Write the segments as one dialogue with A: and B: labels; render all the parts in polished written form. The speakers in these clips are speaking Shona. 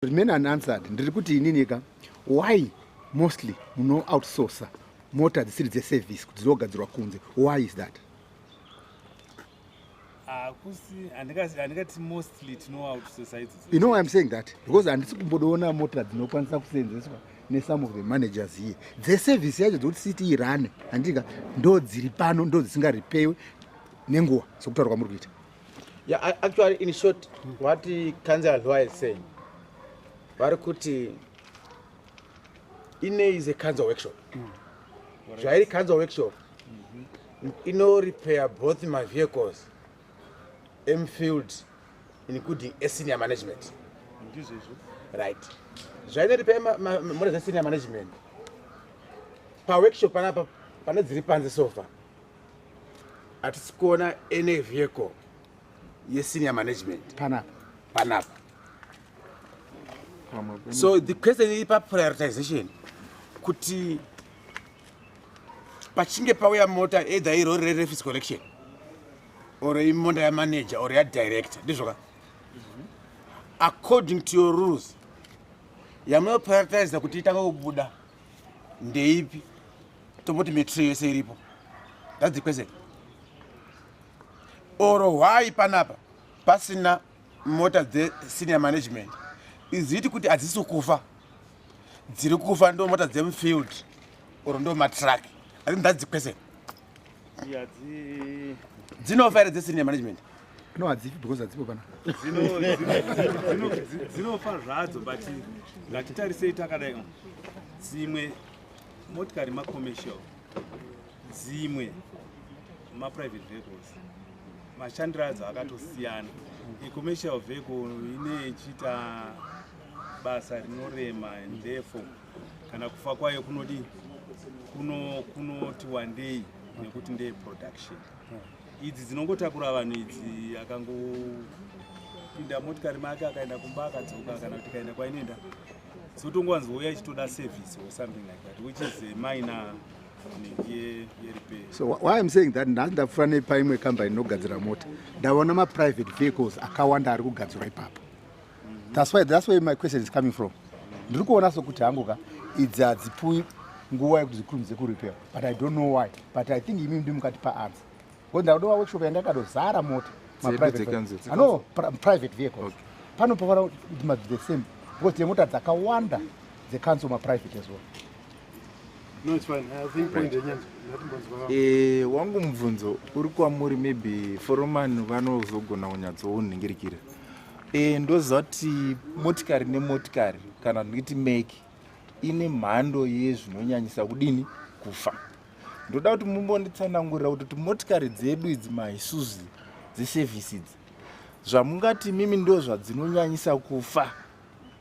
A: Remain unanswered. Ndiri kuti inini ka, why mostly muno outsourca mota dzisiri dzeservice kuti dzinogadzirwa kunze? Why is that?
B: Hakusi, handingati mostly tino-outsourca idzodzo.
A: You know why I'm saying that? Because handisi kumbodoona mota dzinokwanisa kuseenzeswa nesome of the managers here dzeservice yacho, dzokuti city irane, handika? Ndo dziri pano, ndo dzisingaripewe nenguva sokutaura kwamuri kuita.
C: Yeah, actually, in short, what the Councillor Lwa is saying, vari kuti ine is a council workshop. Zvairi council workshop, ino repair both my vehicles emufield, including a senior management.
B: Ndizvezvo.
C: Right. Zvaino repair mota dzesenior management. Paworkshop panapa, pane dziri panze so far, hatisi kuona any vehicle yesenior management
A: panapa.
C: Panapa. So the question iri paprioritization kuti pachinge pauya mota, either irori rerefuse collection or imota yamanager or yadirector, ndizvoka, according to your rules, yamunoprioritiza kuti itange kubuda ndeipi? Tomboti metro yese iripo. That's the question. Or why panapa pasina mota dzesenior management? Iziti kuti hadzisi kufa, dziri kufa ndo mota dzemufield or ndo matruck? I think that's the question.
B: Yadzi
C: Dzinofa here dzesenior management?
A: No, hadzifi because hadzipo panapa.
B: Dzinofa zvadzo, but ngatitarisei takadai: dzimwe motikari macommercial, dzimwe maprivate vehicles. Mashandiro adzo akatosiyana. Icommercial vehicle ine ichiita basa rinorema and therefore kana kufa kwayo kunodi kunoti wandei nekuti ndeye production. Idzi dzinongotakura vanhu idzi, akangopinda motikari make akaenda kumba akadzoka, kana kuti kaenda kwainoenda, dzotongowanzouya ichitoda service or something like that, which is a minor yerepair.
A: So why I'm saying that, nhasi ndapfuura nepaimwe kambani inogadzira mota, ndaona maprivate vehicles akawanda ari kugadzirwa ipapo. That's where my question is coming from. Ndiri kuona sokuti hangu ka, idzi hadzipuwi nguva yekuti dzikurumidze kurepair, but I don't know why. But I think imi ndi mukati paanswer, because ndakadova workshop yanga yakadozara mota.
D: Dzedu dzekanzuru?
A: No, private vehicles. Pano pavara it must be the same, because tine mota dzakawanda dzecouncil, maprivate as well.
E: No, it's fine. I think point yenyanzwa. Ngatimbonzwa.
D: Wangu mubvunzo uri kwamuri, maybe foreman vanozogona kunyatsounhingirikira. Ndoziva kuti motikari nemotikari, kana ndikuti make, ine mhando yezvinonyanyisa kudini kufa. Ndoda kuti mumbonditsanangurira kuti motikari dzedu idzi, maIsuzu dzeservice idzi, zvamungati mimi ndo zvadzinonyanyisa kufa,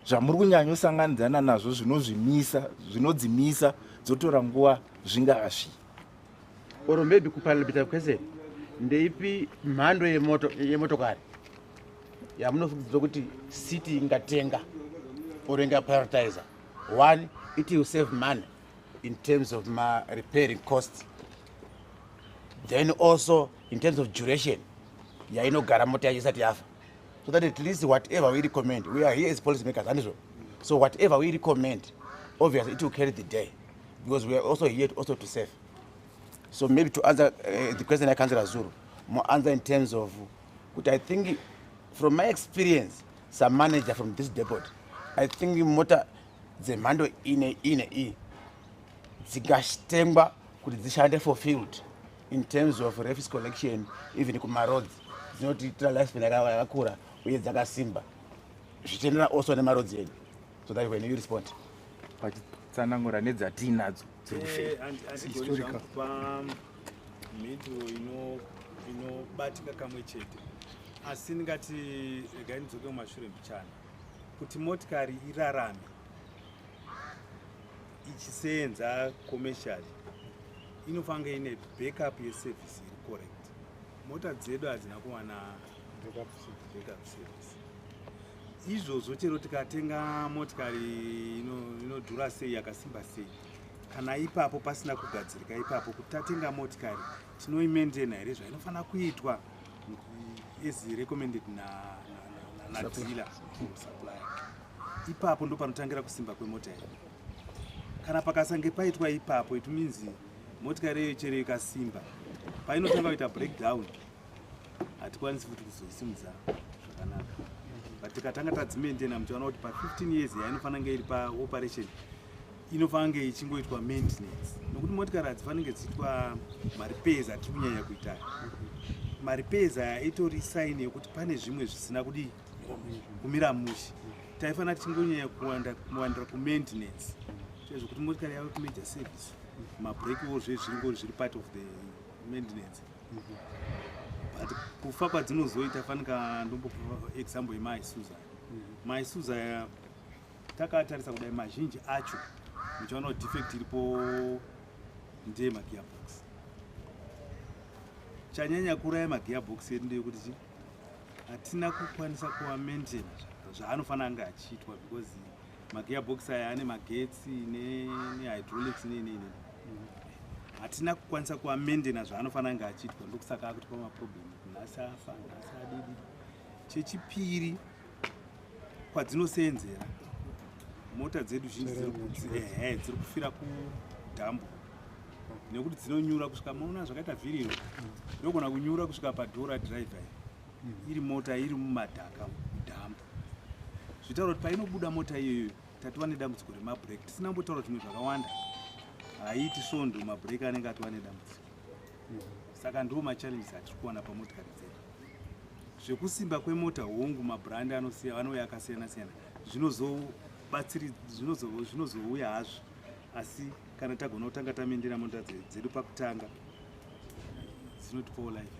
D: zvamuri kunyanyosanganidzana nazvo, zvinozvimisa, zvinodzimisa, dzotora nguva, zvingava zvii?
C: Or maybe kuparalipita question, ndeipi mhando yemotokari yamunofungidzira kuti city ingatenga or ingaprioritiza? One, it will save money in terms of ma repairing costs, then also in terms of duration yainogara mota yacho isati yafa, so that at least whatever we recommend, we are here as policy makers, handizvo? So whatever we recommend, obviously it will carry the day, because we are also here also to save. So maybe to answer the question yaCouncillor Zulu, more answer in terms of kuti I think from my experience some manager from this depot, I think mota dzemhando ine ine i dzingatengwa kuti dzishande for field in terms of refuse collection, even kumaroads, dzinotiitira lifespan yakakura uye dzakasimba, zvichienderana also nemaroads edu, so that when you respond.
D: Pachitsanangura nedzatiinadzo dziri kufera.
B: Handigoni zvangu kupa mhinduro inobatika kamwe chete, asi ndingati regai ndidzoke mumashure mbichana kuti motikari irarame ichiseenza commercially, inofange ine backup yeservice iri correct. Mota dzedu hadzina kuwana backup service. Izvozvo chero tikatenga motikari inodhura sei, yakasimba sei, kana ipapo pasina kugadzirika ipapo kuti tatenga motikari tinoimaintaina here zvainofanira kuitwa as recommended nadealer supplier. Ipapo ndo panotangira kusimba kwemota iyi. Kana pakasange paitwa ipapo, it means motikari iyoyo chero ikasimba, painotanga kuita breakdown hatikwanisi futi kuzoisimudza zvakanaka. But tikatanga tadzimaintaina, muchiona kuti pa15 years yainofanira kunge iri paoperation, inofanira kunge ichingoitwa maintenance, nokuti motikari hadzifanirge dziitwa marepairs atiri kunyanya kuita. Marepairs aya itori sign yekuti pane zvimwe zvisina kudii, kumira mushe. Taifanira tichingonyanya kuwandira kumaintenance chaizvo, kuti motikari yave kumajor service, mabrake wo zvezviringori zviri part of the maintenance. But kufa kwadzinozoita, fanika ndombopa example yemaIsuzu. MaIsuzu aya takatarisa kudai, mazhinji acho muchaona kuti defect iripo ndeyemagearbox. Chanyanya kuuraya magearbox edu ndeyekuti chi hatina kukwanisa kuwamaintaina zvaanofanira anga achiitwa, because magearbox aya ane magetsi nehydraulics nei nei nei. Hatina kukwanisa kuwamaintaina zvaanofanira anga achiitwa, ndokusaka akutipa maproblem, nhasi afa, nhasi adidi. Chechipiri, kwadzinoseenzera mota dzedu zhinji dziri kufira kudhambu, nekuti dzinonyura kusvika, maona zvakaita vhiriro, inogona kunyura kusvika padoor radriver iri mota iri mumadhaka mudhambu. Zvitaura kuti painobuda mota iyoyo tatova nedambudziko remabrake, tisina kumbotaura zvimwe zvakawanda. Haiiti svondo, mabrake anenge atova nedambudziko. Saka ndo machallenges atiri kuwana pamotikari dzedu. Zvekusimba kwemota, hongu, mabrand anouya akasiyana siyana, zvinozouya hazvo, asi kana tagona kutanga tamaintaina mota dzedu pakutanga, dzinotipawo life.